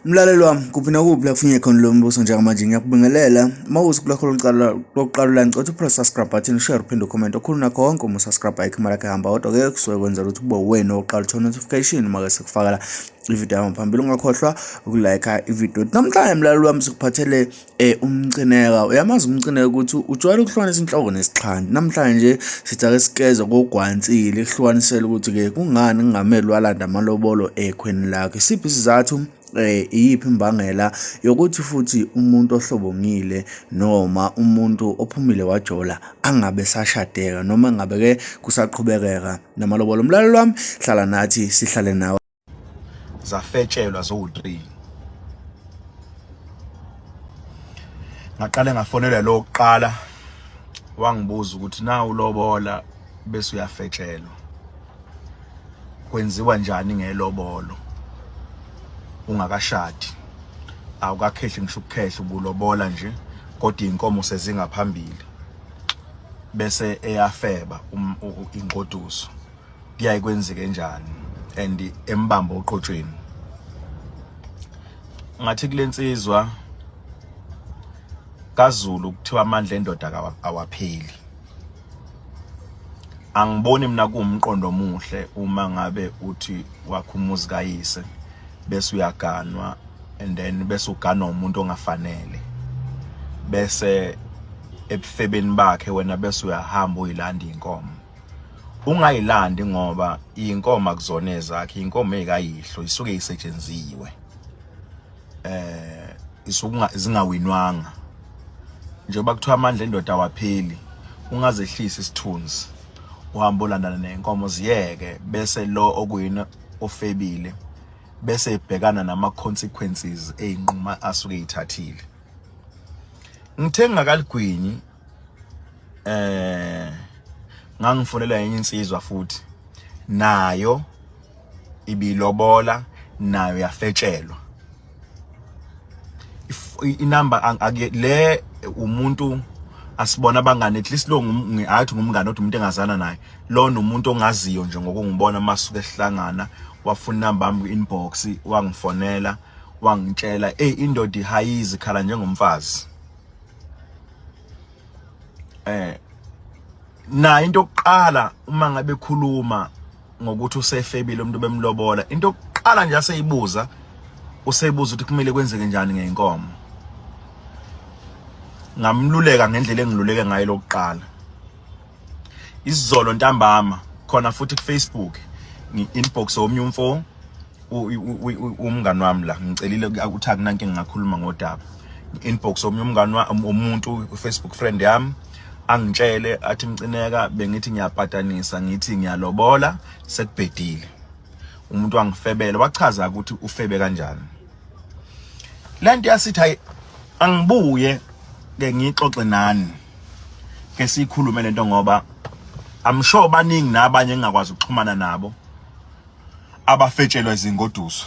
Mlaleli wami, kuphi nakuphi la kufinye khona lo mbuso njengamanje ngiyakubingelela. Uma usuku lwakho lokuqala lokuqala la ngicela upress subscribe button, share uphinde ucomment. Okhulu nakho konke uma usubscribe ayikho imali yakhe ehamba kodwa ke kusuke kwenzela ukuthi kube uwena oqala uthola notification uma ke sikufakela ividiyo yami phambili. Ungakhohlwa ukulike ividiyo. Namhlanje mlaleli wami sikuphathele umcineka. Uyamazi umcineka ukuthi ujwayele ukuhlukanisa inhloko nesixhanti. Namhlanje sithi ake sikeze kogwansile kuhlukanisele ukuthi-ke kungani kungamele walanda amalobolo ekhweni lakhe. Isiphi isizathu iyiphi imbangela yokuthi futhi umuntu ohlobongile noma umuntu ophumile wajola angabe esashadeka noma ngabe-ke kusaqhubekeka namalobolo. Mlaleli wami, hlala nathi sihlale nawe. Zafetshelwa zowu-3. Ngaqale ngafonela lo kuqala, wangibuza ukuthi na ulobola bese uyafetshelwa, kwenziwa njani ngelobolo ungakashadi, awukakhehli ngisho ukukhehla, ubulobola nje kodwa inkomo sezingaphambili, bese eyafeba um, ingoduso, kuyaye kwenzeke njani and embambo oqotshweni. Ngathi kulensizwa kaZulu kuthiwa amandla endoda awapheli. Angiboni mina kuwumqondo omuhle uma ngabe uthi wakha umuzi kayise bese uyaganwa and then bese uganwa umuntu ongafanele, bese ebufebeni bakhe wena bese uyahamba uyilanda inkomo. Ungayilandi ngoba inkomo akuzona ezakhe, inkomo ezikayihlo, isuke isetshenziwe, isuke zingawinwanga. Njengoba kuthiwa amandla endoda awapheli, ungazehlisa isithunzi uhamba olandana nenkomo, ziyeke, bese lo okuyini ofebile bese ebhekana nama consequences ezinquma asuke eyithathile. Ngithe ngingakaligwinyi ngangifonela enye insizwa futhi nayo ibilobola, nayo yafetshelwa inamba ake le umuntu asibona abangani, at least lo ngathi ngumngane kodwa umuntu engazana naye lona, umuntu ongaziyo nje ngokungibona masuke sihlangana, wafuna inamba yami ku-inbox, wangifonela wangitshela, ey, indoda ihayizi khala njengomfazi. Na into yokuqala uma ngabe ekhuluma ngokuthi usefebile umuntu bemlobola, into yokuqala nje aseyibuza, useyibuza ukuthi kumele kwenzeke njani ngeinkomo. Ngamluleka ngendlela engiluleke ngayo lokuqala. Izolo ntambama khona futhi ku Facebook ngi-inbox omunye umfo, umngani wami la, ngicelile ukuthi akunankinga ngingakhuluma ngodaba. Inbox omunye umngani umuntu Facebook friend yami, angitshele athi, "Mcineka, bengithi ngiyapatanisa, ngithi ngiyalobola, sekubhedile, umuntu wangifebela." Wachaza ukuthi ufebe kanjani. Lento yasithi hayi, angibuye ke ngixoxe nani ke sikhulume lento, ngoba I'm sure baningi nabanye engingakwazi ukuxhumana nabo abafetshelwa izingoduso.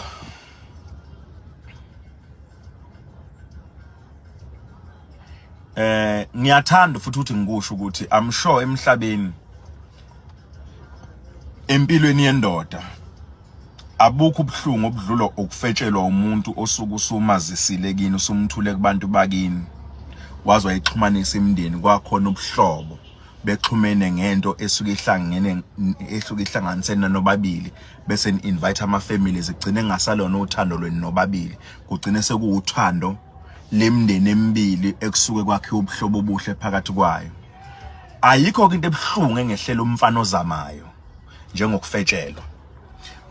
Ngiyathanda futhi ukuthi ngikusho ukuthi I'm sure emhlabeni, empilweni yendoda, abukho ubuhlungu obudlula ukufetshelwa umuntu osuke usumazisile kini, usumthule kubantu bakini, waze wayixhumanisa imindeni, kwakhona ubuhlobo bexhumene ngento esuke ihlangene, esuke ihlanganisene nobabili, bese ni invite ama families, igcine ngasalona uthando lwenu nobabili, kugcine sekuwuthando lemndeni emibili ekusuke kwakhiwa ubuhlobo obuhle phakathi kwayo. Ayikho ke into ebuhlungu engehlela umfana ozamayo njengokufetshelwa,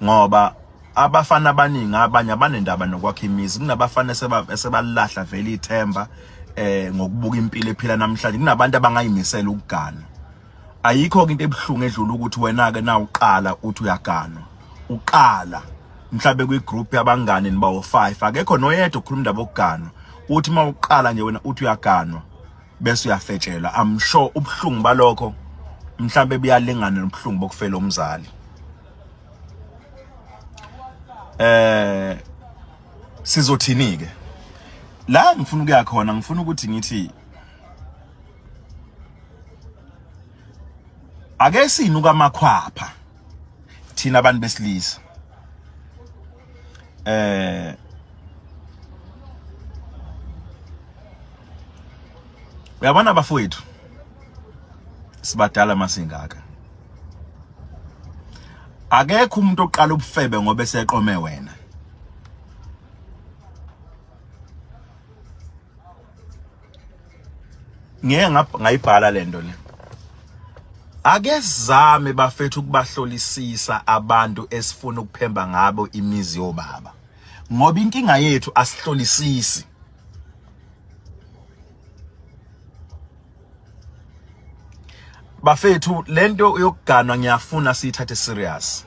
ngoba abafana abaningi abanye abanendaba nokwakha imizi. Kunabafana esebalahla vele ithemba ngokubuka impilo ephila namhlanje, kunabantu abangayimisela ukugana. Ayikho ke into ebuhlungu edlula ukuthi wena ke na uqala uthi uyaganwa, uqala mhlabe kwi group yabangani nibawo 5, akekho noyedwa okhuluma indaba yokuganwa, uthi mawuqala nje wena uthi uyaganwa bese uyafetshelwa. I'm sure ubuhlungu balokho mhlambe buyalingana nobuhlungu bokufela umzali. Sizothini ke la? Ngifuna ukuya khona, ngifuna ukuthi ngithi ake sinuka amakhwapha thina abantu besilisa. Uyabona bafowethu, sibadala masingaka. Akekho umuntu oqala ubufebe ngoba eseqome wena. Ngeke ngayibhala lento le. Ake sizame bafethu ukubahlolisisa abantu esifuna ukuphemba ngabo imizi yobaba. Ngoba inkinga yethu asihlolisisi. Bafethu lento yokuganwa ngiyafuna siyithathe serious.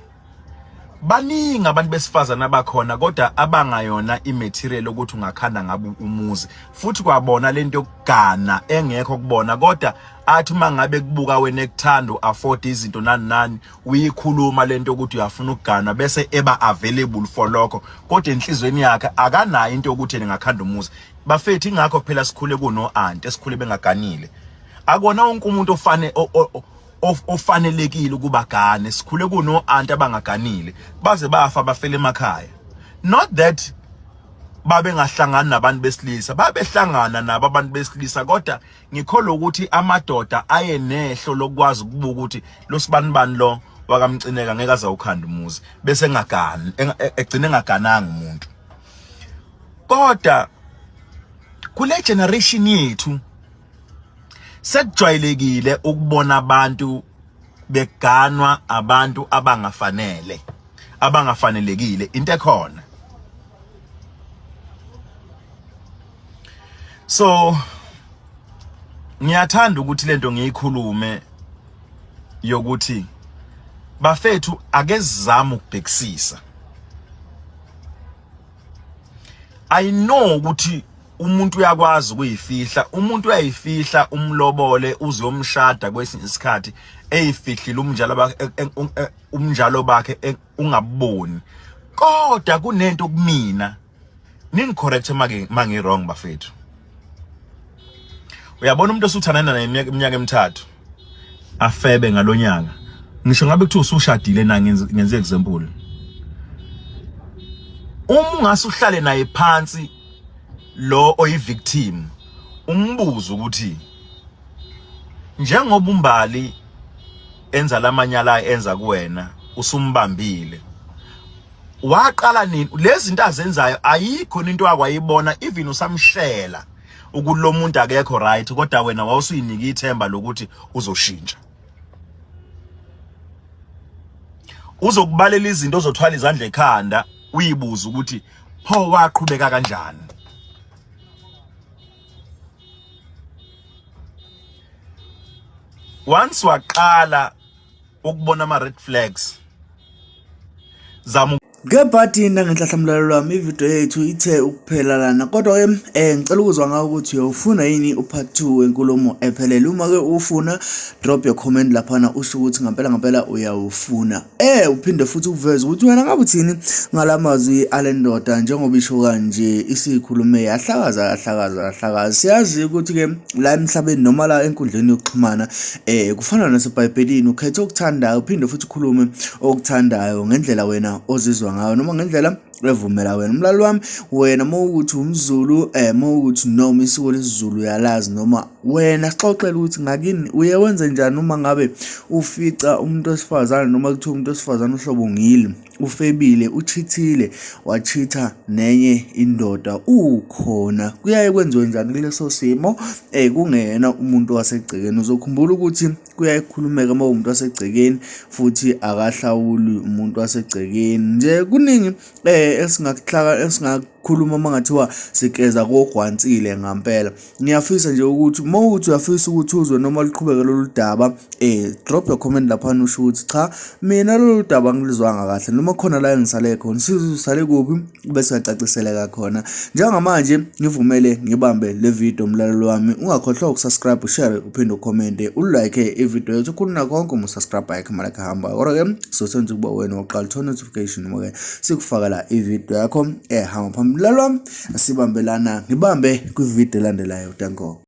Baningi abantu besifazana abakhona kodwa abangayona imaterial ukuthi ungakhanda ngabo umuzi futhi kwabona lento yokugana engekho kubona kodwa athi uma ngabe kubuka wena ekuthanda uafford izinto nani nani uyikhuluma lento ukuthi uyafuna ukugana bese eba available for lokho kodwa enhlizweni yakhe akanayo into yokuthi yena ngakhanda umuzi bafethu ingakho phela sikhule kuno aunt esikhule bengaganile akona wonke umuntu ofane ofanelekile ukuba gane sikhule kuno aunt abangaganile baze bafa bafela emakhaya not that babengahlangani nabantu besilisa babehlangana nabo abantu besilisa kodwa ngikholwa ukuthi amadoda aye nehlo lokwazi ukubuka ukuthi lo sibanibani lo wakamcineka ngeke aze ukhanda umuzi bese engagani egcine engagananga umuntu kodwa kule generation yethu sekujwayelekile ukubona abantu beganwa abantu abangafanele abangafanelekile into ekhona so ngiyathanda ukuthi lento ngiyikhulume yokuthi bafethu ake sizame ukubhekisisa I know ukuthi umuntu uyakwazi ukuyifihla umuntu uyayifihla umlobole uzomshada kwesinye isikhathi eyifihlile umnjalo bakhe e, e, e, umnjalo bakhe ungaboni kodwa kunento kumina ningicorrect make mangi wrong bafethu uyabona umuntu osuthandana naye iminyaka emithathu afebe ngalonyaka ngisho ngabe kuthiwa usushadile na ngenze example uma ungase uhlale naye phansi lo oyi victim umbuzo ukuthi njengoba umbali enza lamanyala enza kuwena usumbambile waqala nini lezi zinto azenzayo ayikho into akwayibona even usamshela ukuthi lo muntu akekho right kodwa wena wawusuyinika ithemba lokuthi uzoshintsha uzokubalela izinto ozothwala izandla ekhanda uyibuza ukuthi pho waqhubeka kanjani once waqala ukubona ama red flags zama Ngebhadi nangenhlahla mlalelo wami ividiyo yethu ithe ukuphela lana kodwa-ke um ngicela ukuzwa ngawo ukuthi uyawufuna yini upart 2 wenkulumo ephelele uma-ke ufuna drop your comment laphana usho ukuthi ngampela ngampela uyawufuna eh uphinde futhi ukuveze ukuthi wena ngabe uthini ngalamazwi ale ndoda njengoba isho kanje isikhulume yahlakaza yahlakaza yahlakaza siyazi ukuthi-ke la emhlabeni noma la enkundleni yokuxhumana eh kufana naseBhayibhelini ukhetha okuthandayo uphinde futhi ukhulume okuthandayo ngendlela wena ozizwa ngayo noma ngendlela evumela wena umlalo wami wena uma ukuthi umZulu eh uma ukuthi noma isiko lesiZulu uyalazi noma wena sixoxele ukuthi ngakini uye wenze njani uma ngabe ufica umuntu wesifazane noma kuthiwa umuntu wesifazane uhlobo ngili ufebile uchithile wachitha nenye indoda ukhona kuyaye kwenziwe njani kuleso simo eh kungena umuntu wasegcekeni uzokhumbula ukuthi kuyaye kukhulumeka uma umuntu wasegcekeni futhi akahlawuli umuntu wasegcekeni nje kuningi eh esingakuhlaka esingakukhuluma uma ngathiwa sigeza kogwansile ngampela Ngiyafisa nje ukuthi uma ukuthi uyafisa ukuthi uzwe noma luqhubeke lolu daba eh drop your comment laphana usho ukuthi cha mina lolu daba angilizwanga kahle noma khona la engisale khona sizusale kuphi bese uyacaciseleka khona njengamanje ngivumele ngibambe le video mlalelo wami ungakhohlwa ukusubscribe ushare uphinde ucommente ulike ivideo yethu khuluna konke uma usubscribe ayikho imali kuhamba kodwa ke sosenza ukuba wena uqala uthola notification uma ke sikufakela ivideo yakho ehamba phambili mlalelo wami sibambelana ngibambe kwivideo elandelayo danko.